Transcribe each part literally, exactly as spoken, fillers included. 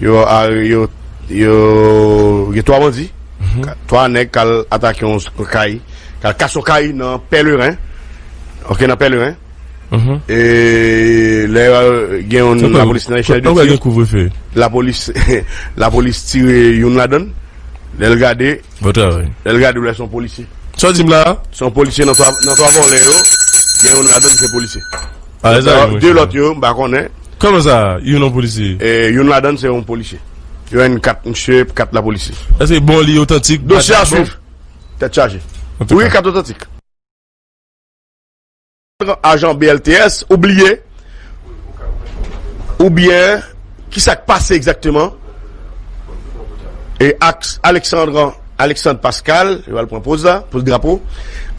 Yo, a- yo, yo, gen twa bandi, ka- twa nèg k al atake yon s- yon kay, k al kase yon kay nan Pèleren. Ok, nan Pèleren. E lè euh, gen yon lapolis nan echanj de tir, lapolis lapolis tire youn ladan l. Lè l gade, lè l gade, w wè se yon polisye. Sa w di m la? Se yon polisye nan twa, nan twa vòlè yo. Gen youn ladan l se polisye. De lòt yo, m pa konnen. Kòman sa? Youn yon polisye? E, youn ladan l se yon polisye. Yo jwenn kat misye, kat lapolisye. Èske bon li otantik? Dosye a swiv. Tèt chaje. Wi, kat otantik. Ajan B L T S, ou bliye? Oubyen, ki sa k pase egzakteman? E ak Alexandre, Alexandre Pascal, yo al pran poz la, poz drapo.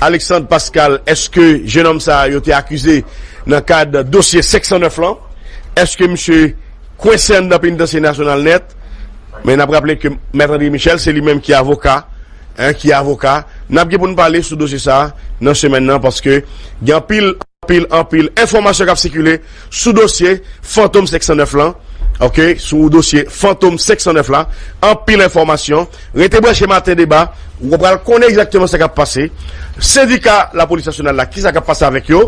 Alexandre Pascal, èske jenòm sa a yo te akize nan kad dosye senk san nèf lan? Èske misye kwense anndan penitansye nasyonal nèt? Men n ap raple ke Mèt André Michel, se li menm ki avoka, en, ki avoka. N ap gen pou n pale sou dosye sa a nan semèn nan, paske gen anpil, anpil, anpil enfòmasyon k ap sikile sou dosye Fantom senk san nèf lan. Ok, sou dosye Fantom senk san nèf la, anpil enfòmasyon. Rete branche Maten Deba, ou pral konnen egzakteman sa k ap pase. Sendika lapolis nasyonal la, ki sa k ap pase avèk yo?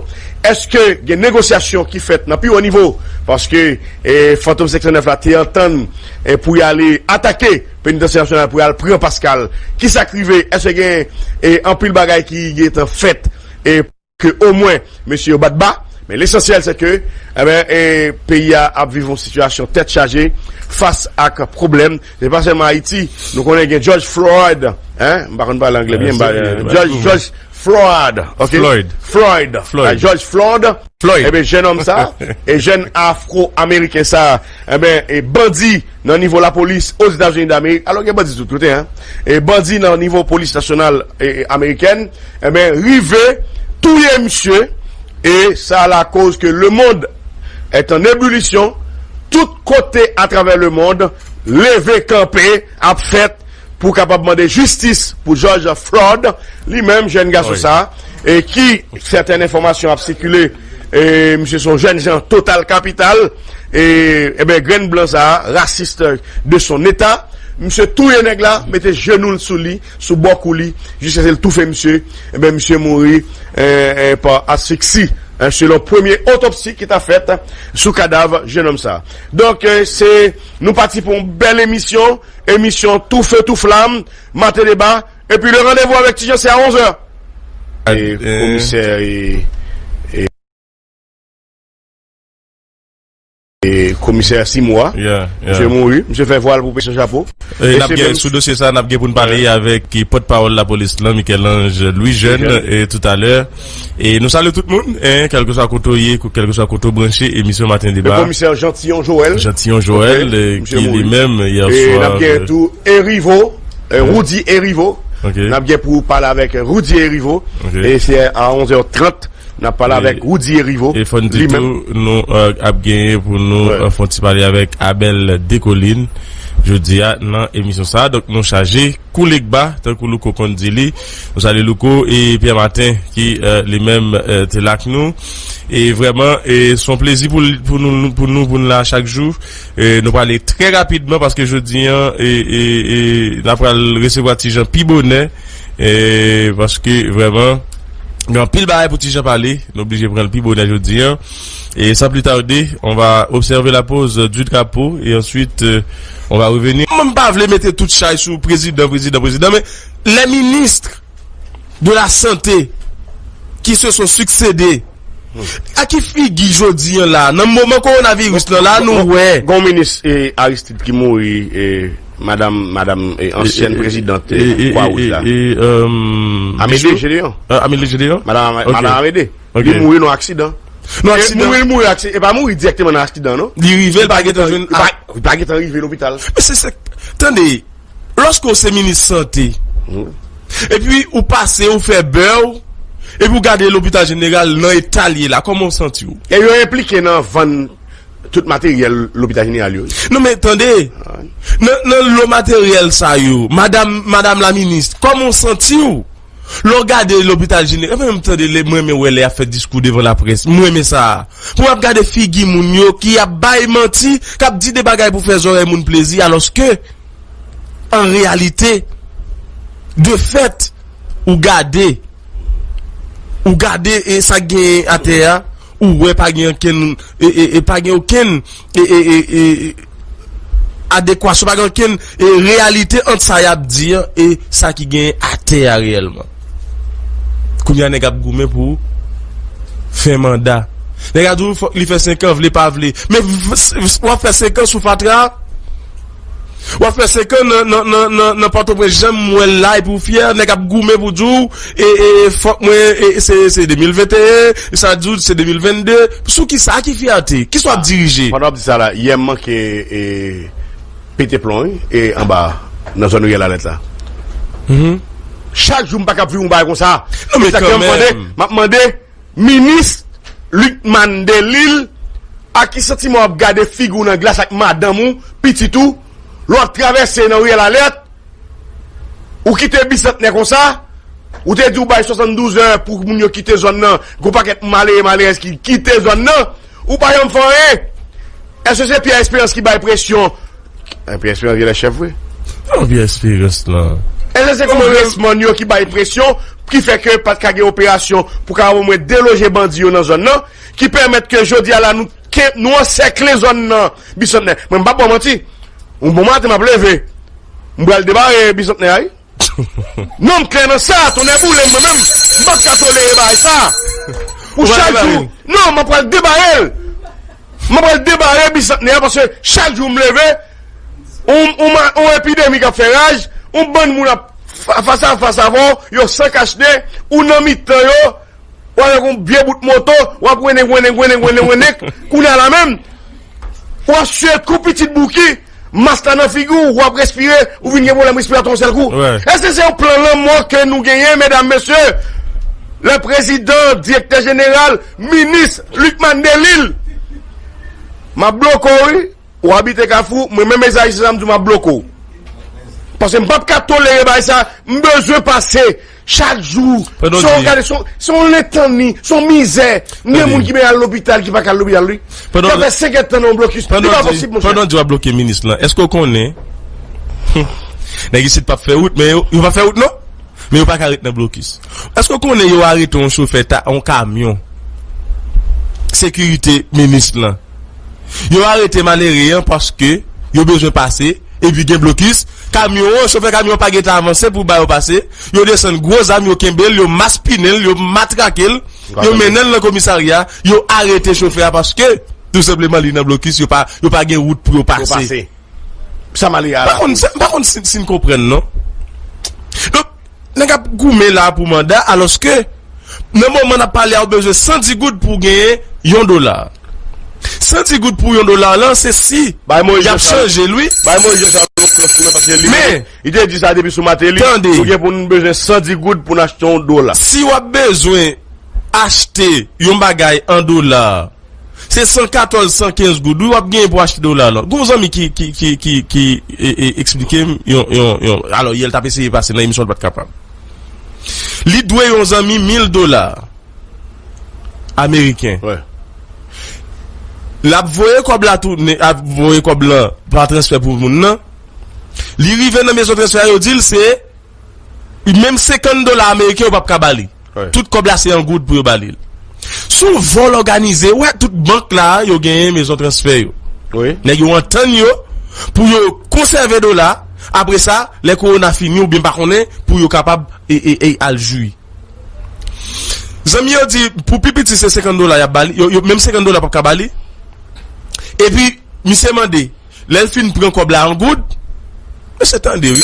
Èske gen negosyasyon ki fèt nan pi wo nivo? Paske, e, Fantom senk san nèf la te antann, e, pou y ale atake penitansye nasyonal, pou y al pran Pascal. Ki sa k rive? Èske gen, e, anpil bagay ki gentan fèt? E ke omwen mesye yo bat ba. Men lesansyèl se ke, enben, e, peyi a ap viv yon sitiyasyon tèt chaje fas ak pwoblèm. Se pa sèlman Ayiti. Nou konnen gen George Floyd, en, m pa konn pale anglè byen, m pa, George, George Floyd, ok? Floyd. Floyd. Floyd. Ah, George Floyd. Floyd. Enben, jennonm sa, e jèn afro-ameriken sa, enben, e bandi nan nivo lapolis Ozetazini Damerik, alò gen bandi tout kote, en, e bandi nan nivo polis nasyonal, e, e, amerikèn, enben, rive touye misye, e sa lakoz ke lemonn est en ébullition, tout kote atravè lemonn, leve kanpe ap fèt pou kapab mande jistis pou George Floyd, li menm, jèn gason sa, e ki, sèten enfòmasyon ap sikile, e misye se yon jèn jan total kapital, e, enben, grenn blan sa, rasis de son eta, misye touye nèg la, mete jenou l sou li, sou bò kou li, jiskaske l toufe misye, enben, misye mouri, e, e, pa asfiksi, en, selon premye otopsi ki ta fèt sou kadav jennonm sa. Donk, e, se, nou pati pou yon bèl emisyon, emisyon tou fe tou flam, Maten Deba, epi le randevou avèk Ti Jan se a onz è. E, e, komisè, e, e, komisè Simo a, misye mouri, misye fè vwal pou pèsonn chapo. E n ap gen, sou dosye sa, n ap gen pou n pale avèk, e, pòtpawòl lapolis lan, Michel-Ange Louis Jeune, e, toutalè. E nou salye tout moun, en, kèlkeswa kote w ye, kèlkeswa kote w branche emisyon Maten Deba. Le komisè Jean Tillon Joël. Jean Tillon Joël, e, ki li menm, yè swa, n ap gen tou Erivo, e, Roudy Erivo. N ap gen pou pale avèk Roudy Erivo. E se a onz è trant, n ap pale avèk Roudy Erivo. E fò n di tou, nou, e, ap genyen pou nou, e, fè yon ti pale avèk Abel Descollines jodi a nan emisyon sa a. Donk, nou chaje kou Legba, tankou Louko konn di li. Nou salye Louko e Pierre Martin ki, e, li menm, e, te la ak nou. E vrèman, e, se yon plezi pou, pou nou, pou nou, pou nou la chak jou. E, nou prale trè rapidman paske jodi a, e, e, e, n ap pral resevwa Ti Jan pi bonè. E, paske vrèman, gen anpil bagay pou Ti Jan pale. Nou oblije pran l pi bonè jodi a. Et sans plus tarder, on va observer la pose du drapeau et ensuite, euh, on va revenir. Mwen m pa vle mete tout chay sou prezidan, prezidan, prezidan, men les ministres de la santé qui se sont succédé, a ki figi jodi an la, nan moman kowonaviris lan la, nou wè. Gon minis, e, Aristide ki mouri, e, madanm, madanm, e, ansyèn prezidant, e, Kwawouj la. Amédée Gédéon. Amédée Gédéon? Madanm, madanm Amédée. Li mouri nan aksidan. Nan aksidan? Mouri, li mouri aksi-, e pa mouri dirèkteman nan aksidan, non. Li rive, li pa gentan jwenn. Li pa, li pa gentan rive lopital. Men se sa, tande, lòske w se minis sante, epi ou pase, ou fè bè w, epi ou gade lopital jeneral nan eta l ye la, kòman w santi w? E yo enplike nan vann tout materyèl lopital jeneral yo. Non, men tande, nan, nan lo materyèl sa yo, madanm, madanm la minis, kòman w santi w? Lè w gade lopital jeneral, mwen menm tande lè, mwen renmen wè lè y ap fè diskou devan laprès. Mwen renmen sa. Pou w ap gade figi moun yo ki ap bay manti, k ap di de bagay pou fè zòrèy moun plezi, alòske, an reyalite, de fèt, ou gade, ou gade e sa k genyen atè a, ou wè pa gen okenn, e, e, e pa gen okenn, e, e, e, e, adekwasyon, pa gen okenn, e, reyalite ant sa y ap di an e sa ki genyen atè a reyèlman. Kounye a, nèg ap goumen pou fen manda. Nèg ap di w fòk li fè senk an, vle pa vle. Men v-, v-, w ap fè senk an sou fatra, w ap fè senk an nan, nan, nan, nan, nan Pòtoprens, jan m wè l la, epi w fyè, nèg ap goumen pou di w, e, e, fòk mwen, e, se, se de mil venteyen, sa di w se de mil vennde. Sou ki sa, ki fyète? Ki sa w ap dirije? Pandan w ap di sa la, yè m manke, e, pete plon, wi, e anba, nan zòn Riyèl Alèt la. Mhm. Chak jou m pa kab viv yon bagay konsa. Non, men kanmenm. Se sa k fè m mande, m ap mande, minis Lucmane Delille, ak ki santiman w ap gade figi w nan glas ak madanm ou, pitit ou, lè w ap travèse nan Riyèl Alèt, ou kite Bisantnè konsa, ou te di w bay swasanndouz è pou moun yo kite zòn nan, gon pakèt malere, malerèz ki kite zòn nan, ou pa janm fè anyen. Èske se Pierre Espérance ki bay presyon? Eh, Pierre Espérance genlè chèf vre. Non, Pierre Espérance lan. Èske se kongresmann yo ki bay presyon, ki fè ke pa t ka gen operasyon pou ka omwen deloje bandi yo nan zòn nan, ki pèmèt ke jodi a la nou, ke nou ansèkle zòn nan, Bisantnè? Mwen, m p ap ba w manti. Yon bon maten, m ap leve. M pral debare Bisantnè a, wi. Non, m klè nan sa, tonnè boule m, mwen menm, m p ap ka tolere bagay sa. Pou chak jou, non, m ap pral debare l. M ap pral debare Bisantnè a, paske chak jou m leve, on, on, on epidemi k ap fè raj, on bann moun ap fa-, fas a fas avè w, yo san kachnen, ou nan mitan yo, w avèk yon vye bout moto, w ap wennenk, wennenk, wennenk, wennenk, wennenk. Kounye a la menm, w ap swiye kou pitit bouki, mas la nan figi w, w ap respire, ou vin gen pwoblèm respiratwa yon sèl kou. Èske se yon plan lanmò ke nou genyen, medam, mesye? Le prezidan, direktè jeneral, minis Lucmane Delille, m ap bloke w, wi. Ou abite Kafou, mwen menm Ezayi, se sa m di w, m ap bloke w. Paske m p ap ka tolere bagay sa, m bezwen pase chak jou. Se yon, gade, se yon, se yon letanni, se yon mizè. M gen moun ki bezwen al lopital, ki pa ka al lopital, wi. Sa fè senk èdtan nan yon blokis. Li pa posib, monchè. Pandan w di w ap bloke minis lan, èske w konnen nèg isit p ap fè wout, men yo, yo p ap fè wout, non? Men yo pa ka ret nan blokis. Èske w konnen yo arete yon chofè ta, yon kamyon sekirite minis lan? Yo arete malere an paske yo bezwen pase, epi gen blokis. Kamyon an, chofè kamyon an pa gentan avanse pou ba yo pase. Yo desann gwo zam, yo kenbe l, yo maspinen l, yo matrake l, yo mennen l nan komisarya, yo arete chofè a paske, tou senpleman, li nan blokis, yo pa, yo pa gen wout pou yo pase. Sa malere a la. Pa konn, sa, pa konn si, si n konprann, non. Donk, nèg ap goumen la pou manda, alòske, nan moman n ap pale a, ou bezwen san di goud pou w genyen yon dola. San di goud pou yon dola lan, se si y ap chanje l, wi. Bay Moyiz Jean Charles yon klòch pou mwen, paske li, li te di sa depi sou Martelly, nou gen pou nou bezwen san di goud pou n achte yon dola. Si w ap bezwen achte yon bagay an dola, se san katòz, san kenz goud, wi, w ap genyen pou achte dola lan. Gon zanmi ki, ki, ki, ki, ki, e, e, eksplike m yon, yon, yon, alò, yè l t ap eseye pase nan emisyon, l pa t kapab. Li dwe yon zanmi mil dola ameriken. L ap voye kòb la tounen, ap voye kòb lan pa transfè pou moun nan. Li rive nan mezon transfè a, yo di l se menm senkant dola ameriken yo p ap ka ba li. Tout kòb la se an goud pou yo ba li l. Se yon vòl òganize, ou wè tout bank la, yo genyen mezon transfè yo. Nèg yo antann yo pou yo konsève dola, apre sa, lè kowona fini oubyen pa konnen, pou yo kapab e, e, e al jwi. Zanmi yo di, pou pi piti se senkant dola y ap ba li, yo, yo, menm senkant dola p ap ka ba li. Epi, misye mande, lè l fin pran kòb la an goud, mesye tande, wi.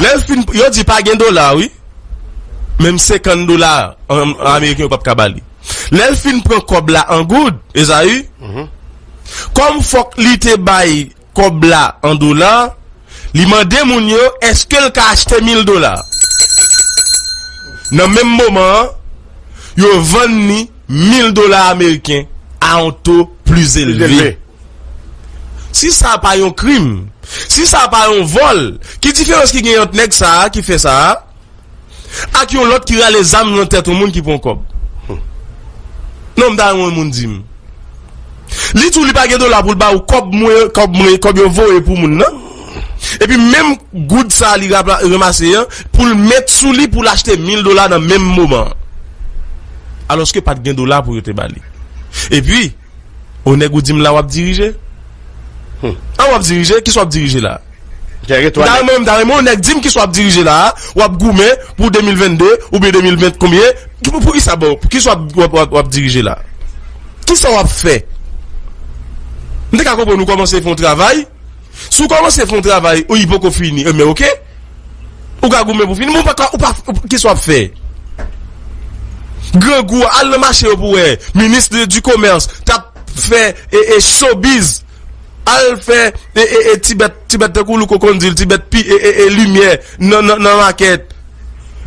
Lè l fin, yo di pa gen dola, wi. Menm senkant dola an, an ameriken yo p ap ka ba li. Lè l fin pran kòb la an goud, Ezayi, kòm fòk li te bay kòb la an dola, li mande moun yo èske l ka achte mil dola. Nan menm moman an, yo vann li mil dola ameriken a yon to pli elve. Si sa pa yon krim, Si sa pa yon vòl, ki diferans ki gen ant nèg sa a ki fè sa a ak yon lòt ki rale zam nan tèt yon moun ki pran kòb? Non, m ta renmen yon moun di m. Li tou, li pa gen dola pou l ba ou kòb mwen, kòb mwen, kòb yo voye pou moun nan. Epi menm goud sa li ranmase an, pou l met sou li pou l achte mil dola nan menm moman an. Alòske pa t gen dola pou yo te ba li. Epi, o nèg ou di m la w ap dirije? An w ap dirije? Kisa w ap dirije la? M ta renmen, m ta renmen yon nèg di m kisa w ap dirije la a, w ap goumen pou de mil venn de oubyen de mil ven konbyen? Pou, pou kisa bon, pou kisa w ap, w ap, w ap, w ap dirije la? Kisa w ap fè? M te ka konprann ou kòmanse fè yon travay. Si w kòmanse fè yon travay, ou li poko fini, enben oke. Ou ka goumen pou fini, men ou pa ka, ou pa, ou, kisa w ap fè? Grangou, al nan mache yo pou wè. Minis de, du commerce t ap fè e, e, showbiz. Al fè e, e, e, ti bèt, ti bèt tankou Louko konn di l, ti bèt pi, e, e, e, limyè nan, nan, nan makèt.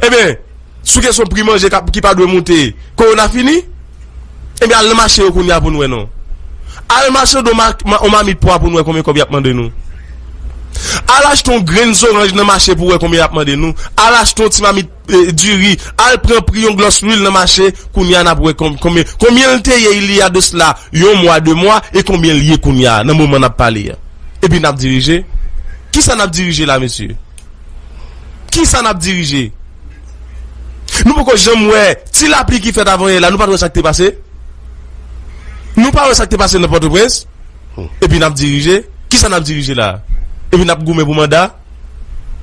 Ebyen, sou kesyon pri manje k ap, ki pa dwe moute, kowona fini? Ebyen, al nan mache yo kounye a pou n wè non. Al mache do ma, ma, on mamit pwa pou n wè konbyen kòb y ap mande nou. Al achte yon grenn zoranj nan mache pou wè konbyen y ap mande nou. Al achte yon ti mamit e, diri, al pran pri yon glòs lwil nan mache, kounye a n ap wè kon- konbyen, konbyen l te ye il y a de cela yon mwa, de mwa, e konbyen l ye kounye a, nan moman n ap pale a. Epi n ap dirije. Kisa n ap dirije la, mesye? Kisa n ap dirije? Nou poko janm wè ti lapli ki fèt avanyè la, nou pa t wè sa k te pase? Nou pa wè sa k te pase nan Pòtoprens? Epi n ap dirije. Kisa n ap dirije la? Epi n ap goumen pou manda?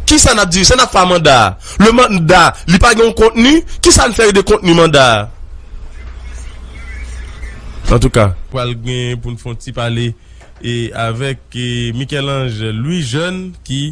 Kisa n ap dirije? Sa n ap fè a manda a? Le manda, li pa gen yon kontni? Kisa n fè de kontni manda a? Antouka, pral gen pou n fè yon ti pale e avèk e Michel-Ange Louis Jeune ki